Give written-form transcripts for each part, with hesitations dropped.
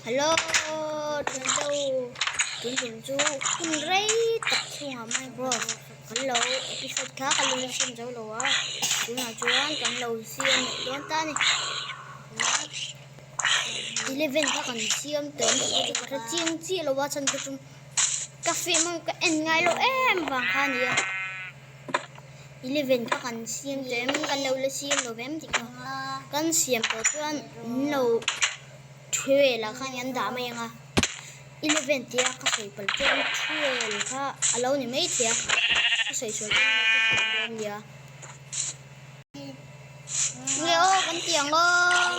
Hello thianto tun tum chu hun rei tak chhungah Minecraft kan lo episode kha ka lo siam zo lo a tunah chuan kan lo siam leh dawn ta a ni 11 kha kan siam tawh ang tih chu ka hre chiang chiah lo a chhan chu ka film ang ka en ngai lo em vang kha a ni a. 11 kha kan siam tawh em kan lo la siam lo em tih kha kan siam tawh chuan an lo 12 ah khan an dah mai ang a 11 tia ka sawi palh chuan 12 kha a lo ni mai thei a ka sawi sual chuan ka sawi dawn nia nge aw kan ti ang aw.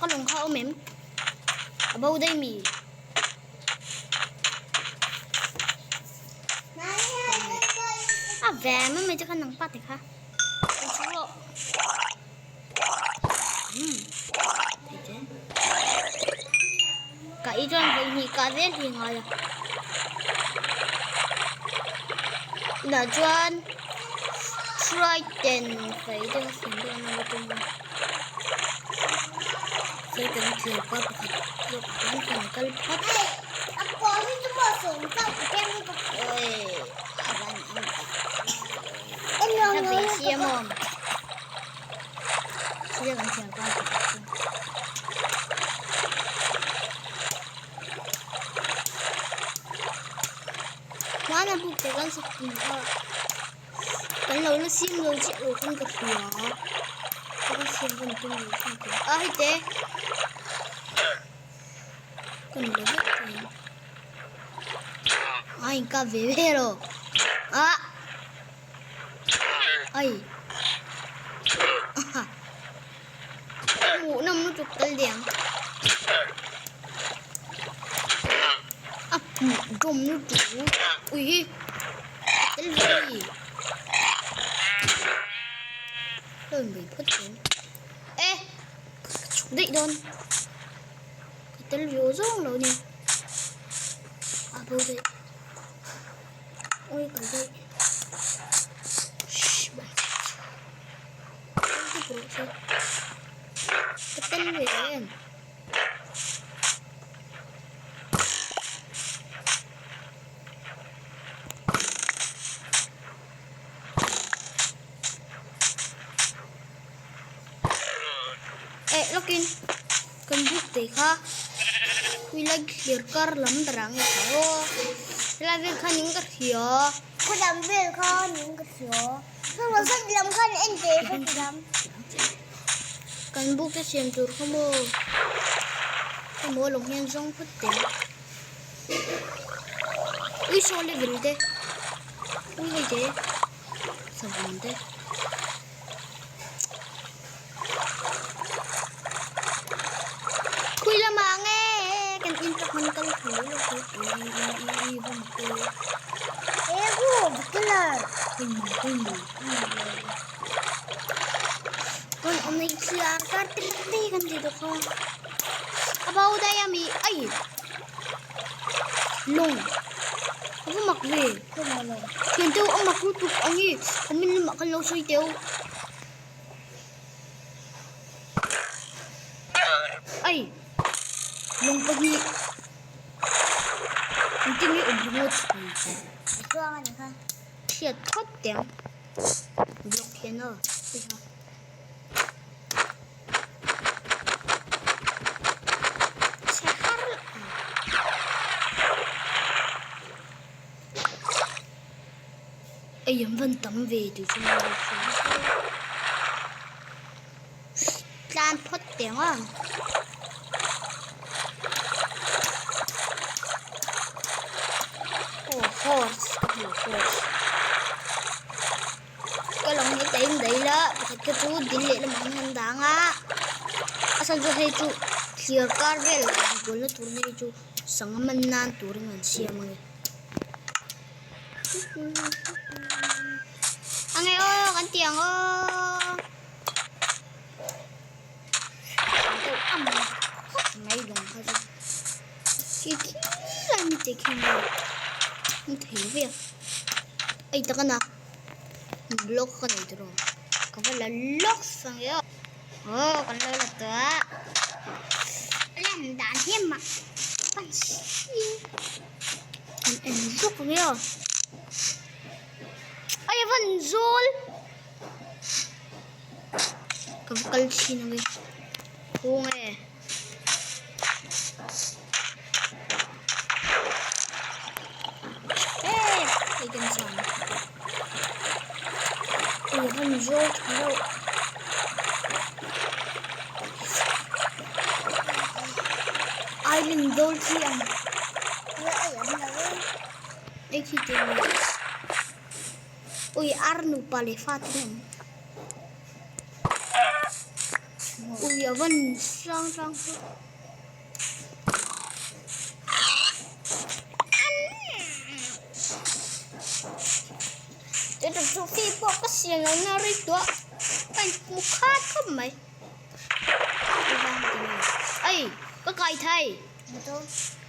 Ka lung kha awm em? A bo daih mi? A ve mai mai che kha nang pa te kha. Kan chhung rawh. Hmm. Thei che. Ka i chuan vawi hnih kah zel hi ngai a. Tunah chuan Triton fei te ka siam dawn a ni tum a. Fei kan thlir pa pakhat zawk chuan kan kal phawt. Oi, a van ang tak. Ka ve siam awm. Sila kan thlir pa pakhat chu. Hmana buk te kan sak tum kha kan lo la siam lo chiah lo khan ka hria a ka siam kan tum lo khan ka a hei te kan lo vek chuan a in ka ve ve lo a ai hmuh nawm lutuk kal deng a hmuh dawm lutuk ui hi a tel ve a ni ka rawn bei phawt dawn e ka chhuk daih dawn ka tel ve aw zawng lo a ni a bo daih ui kal daih Ka tel ve em? Eh, lawkin kan buk te kha khuilai thlir kar lam berah nge kha aw helai vel kha ning ka hria. Khaw lam vel kha ning ka hria. Lam khan en teh ka ti lam. Kan buk te siam tur kha maw ka maw lawng hian zawng phawt teh ui saw level te ui hei te savun te. Khui lamah nge kan in tak man kal khui lo khui ui ui ui ui ui Egu killer. Hui hui Con ông này chưa cắt đi kan ti được không? A bao đây à mi ai. Lung. Không mặc về. Không mà lung. Thiền tiêu ông mặc lu tục ông ấy. Ông mình mặc kan lo soi tiêu. Ai. Lung pahnih. Engtin nge awm ringawt thei. Chuang ani kha. Thiat phawt teh ang. Block hian aw. Chhe har. Ei an van tam ve tih chu Tlan phawt teh ang a. Aw horse ka hmu horse. Ka lawng hi tain daih la pakhat kha chu dil leh lamah hian an dang a. A chhan chu hei chu thliar kar vel goal na tur hei chu sangha man nan turin an siam a ni. Ange aw kan ti ang aw. Am mai dong kha chu. Khi khi lai mi te khi nge. Ni thei ve. Ai takana. Block ka nei tiro. Ka va la lock sang e. Aw kan lo la tawh. Lan dan hi mak pan si. Kan en zuk ang e aw. Ai a van zawl. Ka va kal thin ang e. Kung e. Eh, ai kan chan. Ai a van zawl tha reuh. Island zawl khi ang. Ei khi te ni. Ui ar nupa leh fa te an awm. Ui a van sang sang pawh. Te chu trophy pawh ka siam lo na rei tawh a ka inhmu khat khawp mai. Ei ka kai thei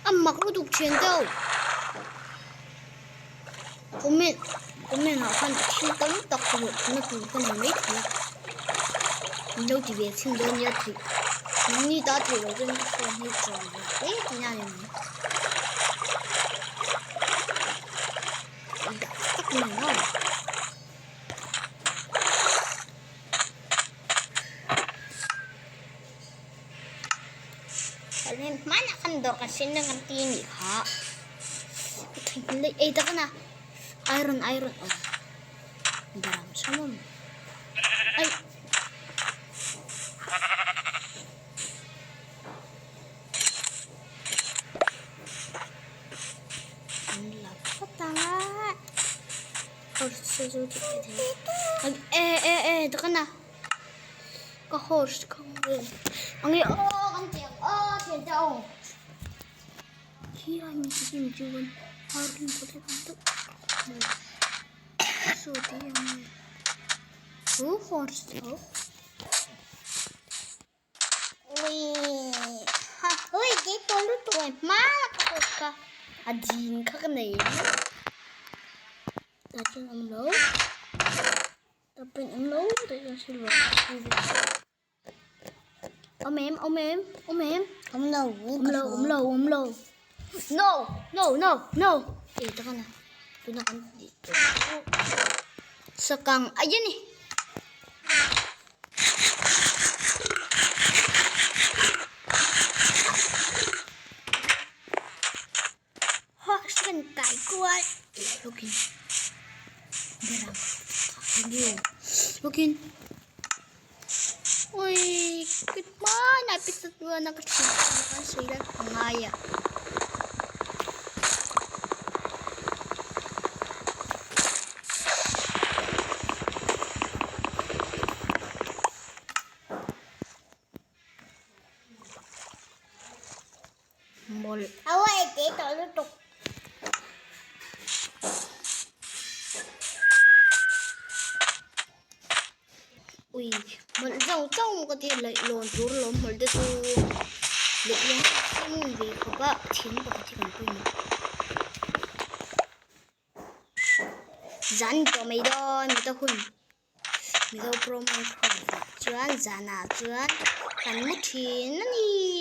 a mak lutuk thian deuh. Comment comment ah khan thil tam tak zawhna tur ka nei mai thei a min lo ti ve chhin dawn nia theih nangni ta theih loh chuan ka phone hi try ve hle nia ni mai i dah tak mai maw. Hmanah kan dawr kan sin na kan ti nih kha. Ei tak na. Iron iron oh. Daram samam. Ay. An la phawt anga. Horse chu ti thei. E e e tak na. Ka horse kha ang nge aw kan ti ang aw thian te aw khi lai mi chi mi chu kan har rin pawh te kan deuh saw te ang nge hu horse tho ui ha ui te to lu to ma ka horse kha a jean kha ka nei ta chuan awm lo. Awm em awm em awm em awm lo awm lo awm lo awm lo no no no no ei tak ana tuna kan tih tur chu sakang a ni. Horse kan kai kual looking berang looking ui good morning episode 1 na ka thin kan sui la ngai a Mawlh. Aw ei teh tawh lutuk. Ui, mawlh zauh zauh ka ti laih lawn tur lawm mawlh te chu leh lawng ngun ve khawp a thing pakhat hi kan pawimawh. Zan tawh mai dawn mita hun. Mizo Pro Minecraft ah chuan zanah chuan kan mu thin a ni.